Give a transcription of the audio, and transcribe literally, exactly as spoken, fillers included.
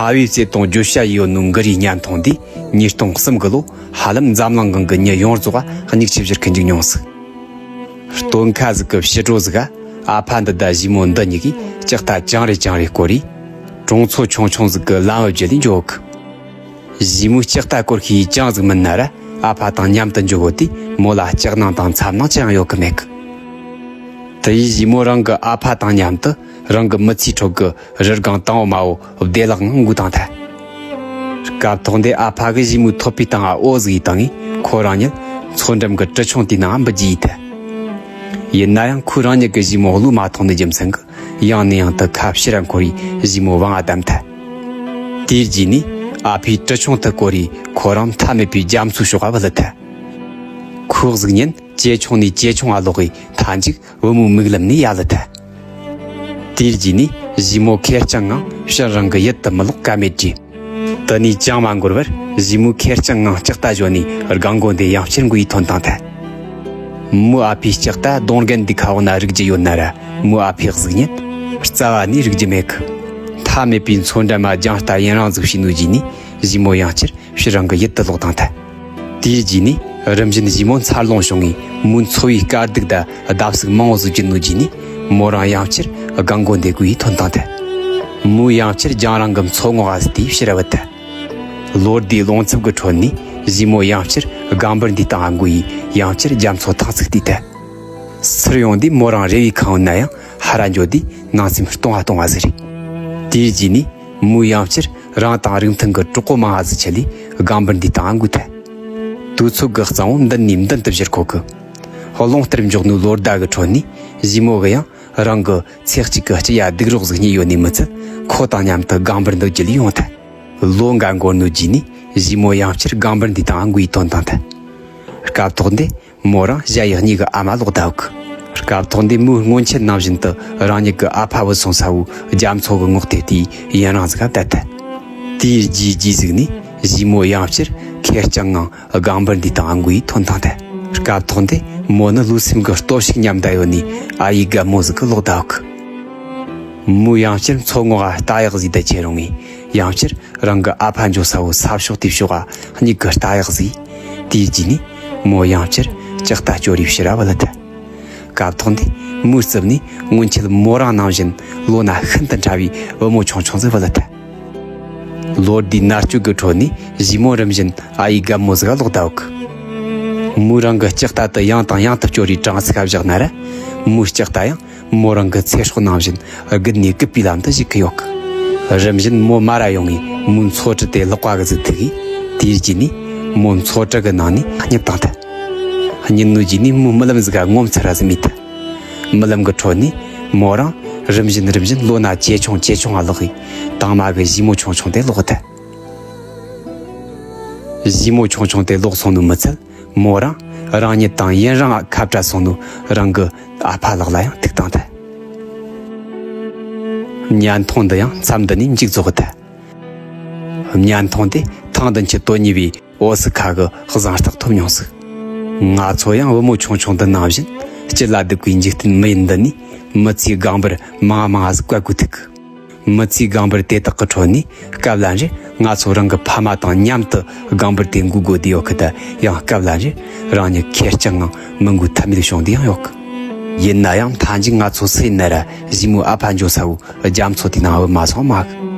ཨ་བའི་བརྩེ་དུང་བརྗོད་བྱ་ཡི་ཡོད་ནོ་གི་རིའི་བརྙན་ཐུང་འདིས་ཉིས་སྟོང་གསུམ་གི་ལོ་ཧ་ལམ་འཛམ་གླིང་སྒང་གི་མྱི་ཡོངས་རྫོགས་ལ་མིག་ཆུ་བཞུར་མཁན་ཅིག་མྱོང་སྲིད། སྟོན་ཁ་ཟིག་གི་ཕྱི་དྲོ་ཟིག་ག་ཨ་ཕ་འདི་དང་ཞི་མོ་འདི་གཉིས་ཀྱིས་ལྕགས་རྟ་ཅང་རེ་ཅང་རེ་བསྐོར་རེ། གྲོང་ཚོ་ཆུང་ཆུང་ཟིག་གི་ལམ་བུ་བརྒྱུད་ལས་འགྱོ་གི། ཞི་མོའི་ལྕགས་རྟ་བསྐོར་ཤེས་ཡི་ཅང་ཟིག་མིན་ན་ར། ཨ་ཕ་དང་མཉམ་དུ་འགྱོ་གོ་དུས་མོ་ལ་སྐྲག་སྣང་དང་འཚབ་སྣང་ཅི་ཡང་ཡོད་གི་མེད་གི། དེ་ཡིས་ཞི་མོ་རང་གི་ཨ་ཕ་དང་མཉམ་དུ་རང་གི་མི་ཚེའི་ཁྲོད་ཀྱི་རི་སྒང་དང་པོ་མ་བོ་བདེ་བླག་ངང་འགོ་བཏང་ཐལ། སྐབས་ཐོག་འདི་ཨ་ཕ་གིས་ཞི་མོའི་ཐོད་པའི་སྟེང་ང་འོ་ཟིག་ཡེ་བཏང་ངས་ཁོ་རང་ཉིད་མཚོ་འགྲམ་གྱི་གྲུ་ཆུང་དེའི་ནང་འབུད་རྒྱུ་ཡེ་ཐལ། ཡིན་ན་ཡང་ཁོས་རང་ཉིད་ཀྱི་ཞི་མོ་བློས་མ་ཐོངས་ནི་རྒྱུ་མཚན་གྱིས། ཡང་ནས་ཡང་དུ་ཁ་ཕྱིར་ར་འཁོར་རེ་ཞི་མོ་དབང་ང་བསྡམས་ཐལ། དེའི་རྗེས་ནས་ཨ་ཕས་གྲུ་ཆུང་དེ་བསྐོར་རེ་ཁོ་རང་མཐའ་མེད་པའི་རྒྱ་མཚོའི་ཕྱོགས་ལ་བུད་ཐལ། ཁོའི་གཟུགས་བརྙན་ཇེ་ཆུང་ནས་ཇེ་ཆུང་ང་ལོག་གི་མཐའ་མཇུག་བུ་མོའི་མིག་ལམ་ནས་ཡལ་ཐལ། དེའི་རྗེས་ནས་ཞི་མོ་ཁེར་རྐྱང་ངང་ཕྱིར་རང་གི་ཡུལ་དུ་མི་ལོག་ཀ་མེད་ཀི། དེ་ནས་ཅང་མ་འགོར་བར་ཞི་མོས་ཁེར་རྐྱང་ངང་ལྕགས་རྟ་བཞོན་ནས་སྒང་མགོ་འདི་ཡང་བསྐྱར་འགོ་ཡེ་ཐོན་བཏང་ཐལ། མོའི་ཨ་ཕས་ལྕགས་རྟ་སྡོང་རྒན་འདིའི་ཁ་འོག་ན་རིག་རྒྱུ་ཡོད་ན་ར། མོའི་ཨ་ཕའི་གཟུགས་བརྙན་རྩ་བ་ནས་རིག་རྒྱུ་མེད་གི། མཐའ་མེད་པའི་མཚོ་འགྲམ་མ་རྒྱང་ལྟ་ཡུན་རིང་ཟིག་བྱས་ནོ་རྗེས་ནས་ཞི་མོ་ཡང་བསྐྱར་ཕྱིར་རང་གི་ཡུལ་དུ་ལོག་བཏང་ཐལ། དེའི་རྗེས་ནས་རིམ་བཞིན་ཞི་མོ་འཚར་ལོངས་བྱུང་ངས་མོའི་འཚོ་བའི་དཀའ་སྡུག་དང་བརྡབ་གསིག་མང་བོ་ཟིག་བརྒྱུད་ནོ་རྗེས་ནས་མོ་རང་ཡང་བསྐྱར་སྒང་མགོ་འདི་འགོ་ཡེ་ཐོན་བཏང་ཐལ། མོས་ཡང་བསྐྱར་རྒྱང་རིང་གི་མཚོ་ངོགས་ང་ཟིག་དེའི་ཕྱིར་ར་བུད་ཐལ། ལོ་ཟླའི་རླུང་འཚུབ་ཀྱི་ཁྲོད་ནས་ཞི་མོ་ཡང་བསྐྱར་སྒང་འབུར་འདིའི་སྟེང་ང་འགོ་ཡེ་ཡང་བསྐྱར་རྒྱ་མཚོ་ཐང་ཚིགས་བལྟས་ཐལ། ཚུར་ཡོང་དུས་མོ་རང་རེ་བའི་ཁ་འོག་ན་ཡང་ཧ་ར་འགྱོ་དུས་ནང་སེམས་སྟོང་བ་སྟོང་བ་ཟིག་རེད། དེའི་རྗེས་ནས་མོས་ཡང་བསྐྱར་རང་དང་རིགས་མཐུན་གྱི་གྲོགས་པོ་མང་ང་ཟིག་ཁྲིད་ལས་སྒང་འབུར་འདིའི་སྟེང་ང་འགོས་ཐལ། དུས་ཚོད་ཀྱི་གཙང་བོ་མདུན་ནས་མདུན་དུ་བཞུར་གོ་གི། རླུང་ལྟར་མགྱོགས་ནོ་ལོ་ཟླ་གི་ཁྲོད་ནས་ཞི་མོ་གིས་ཡང་རང་གི་ཚེ་གཅིག་གི་སྐྱི་གཡའ་སྡུག་རོགས་ཟིག་རྙེད་ཡོད་ནི་མི་ཚད་ཁོ་དང་མཉམ་དུ་སྒང་འབུར་འདི་བརྒྱུད་ལས་ཡོང་ཐལ། ལོ་འགའ་འགོར་ནོ་རྗེས་ནས་ཞི་མོ་ཡང་བསྐྱར་སྒང་འབུར་འདིའི་སྟེང་ང་འགོ་ཡེ་ཐོན་བཏང་ཐལ། སྐབས་ཐོག་འདི་མོ་རང་ཞ་ཡི་གཉིས་ཀྱི་ཨ་མ་ལོག་བསྡད་ཡོད་གི། སྐབས་ཐོག་འདི་མོའི་སྔོན་ཆད་ནང་བཞིན་དུ་རང་ཉིད་ཀྱི་ཨ་ཕ་བུད་སོང་ས་བོའི་རྒྱ་མཚོ་གི་ངོགས་དེ་དེའི་ཡུན་རིང་ཟིག་ག་བསྡད་ཐལ། དེའི་རྗེས་རྗེས་ཟིག་ནས་ཞི་མོ་ཡང་བསྐྱར་ཁེར་རྐྱང་ངང་སྒང་འབུར་འདིའི་སྟེང་ང་འགོ་ཡེ་ཐོན་བཏང་ཐལ། སྐབས་ཐོག་འདི་མོ་ནི་ལུས་སེམས་ཀྱི་སྟོབས་ཤུགས་ཉམས་བསྡད་ཡོད་ནི་ཨ་ཡེ་རྒད་མོ་ཟིག་གི་ལོག་བསྡད་ཡོད་གི། མོས་ཡང་བསྐྱར་མཚོ་ངོགས་ང་རྟ་གཡག་ཟོས་བསྡད་ཁྱེར་ཡོང་ངས་ཡང་བསྐྱར་རང་གི་ཨ་ཕ་འགྱོ་ས་བོའི་ས་ཕྱོགས་དེའི་ཕྱོགས་ང་མྱིག་གི་རྟ་གཡག་ཟོས། དེའི་རྗེས་ནས་མོ་ཡང་བསྐྱར་ལྕགས་རྟ་བསྐྱོར་རེ་ཕྱིར་ར་བུད་ཐལ། སྐབས་ཐོག་འདི་མོའི་རྩིབ་ནས་སྔོན་ཆད་མོ་རང་ནང་བཞིན་ལོ་ན་ཤིན་ཏུ་ཕྲ་བའི་བུ་མོ་ཆུང་ཆུང་ཟིག་བུད་ཐལ། ལོ་ཟླའི་མནར་གཅོད་ཀྱི་ཁྲོད་ནས་ཞི་མོ་རིམ་བཞིན་ཨ་ཡེ་རྒད་མོ་ཟིག་ག་ལོག་བསྡད་ཡོད་གི། མོས་རང་གི་ལྕགས་རྟ་དེ་ཡང་དང་ཡང་དུ་བསྐྱོར་རེ་གྲང་ཟིག་ག་བཞག་ན་ར། མོའི་ལྕགས་རྟ་ཡང་མོ་རང་གི་ཚེ་སྲོག་ནང་བཞིན་རྒུད་ནས་རྒུད་པའི་ལམ་དུ་ཞུགས་ཀྱི་ཡོད་གི། རིམ་བཞིན་མོ་མར་ར་ཡོང་ངས་མོའི་མཚོ་གྲུ་དེ་ལག་པ་གིས་ཟིག་ཐུག་གི། དེའི་རྗེས་ནས་མོ་མཚོ་གྲུ་གི་ནང་ནས་རྙེད་བཏང་ཐལ། རྙེད་ནོ་རྗེས་ནས་མོའི་རྨི་ལམ་ཟིག་ག་ངོ་མཚར་ར་ཟིག་རྨིས་ཐལ། རྨི་ལམ་གྱི་ཁྲོད་ནས་མོ་རང་རིམ་བཞིན་རིམ་བཞིན་ལོ་ན་ཇེ་ཆུང་ཇེ་ཆུང་ང་ལོག་གི། དང་མ་གི་ཞི་མོ་ཆུང་ཆུང་དེ་ལོག་ཐལ། ཞི་མོ་ཆུང་ཆུང་དེ་ལོག་སོང་ནོ་མི་ཚད་མོ་རང་རང་ཉིད་དང་ཡུན་རིང་ང་ཁ་བྲལ་སོང་ནོ་རང་གི་ཨ་ཕ་ལག་ལ་ཡང་ཐུག་བཏང་ཐལ། བརྙན་ཐུང་འདི་ཡང་མཚམས་འདི་ནས་མཇུག་རྫོགས་ཐལ། བརྙན་ཐུང་དེ་ཐེངས་བདུན་ཅུ་དོན་གཉིས་པའི་ཨོ་སི་ཁ་གི་གཟེངས་རྟགས་ཐོབ་མྱོང་ཟིག། ང་ཚོ་ཡང་བུ་མོ་ཆུང་ཆུང་འདི་ནང་བཞིན་སྐྱིད་ལ་སྡུག་པའི་འཇིག་རྟེན་མི་ཡུལ་འདི་ནས་མི་ཚེའི་སྒང་འབུར་མང་མང་ཟིག་བཀལ་དགོས་ཐུག་གི། མི་ཚེའི་སྒང་འབུར་དེ་དག་གི་ཁྲོད་ནས་སྐབས་ལ་རེ་ང་ཚོ་རང་གི་ཕ་མ་དང་མཉམ་དུ་སྒང་འབུར་དེ་འགུལ་དགོས་བསྡད་ཡོད་གི། ད་ཡང་སྐབས་ལ་རེ་རང་ཉིད་ཁེར་རྐྱང་ངང་མི་འགུལ་ཐབས་མེད་བྱུང་བསྡད་ཡང་ཡོད་གི། ཡིན་ན་ཡང་མཐའ་མཇུག་ང་ཚོ་སུ་ཡིན་ན་ར་ཞི་མོའི་ཨ་ཕ་འགྱོ་ས་བོའི་རྒྱ་མཚོ་དེའི་ནང་བུད་མ་སོང་མ་གི།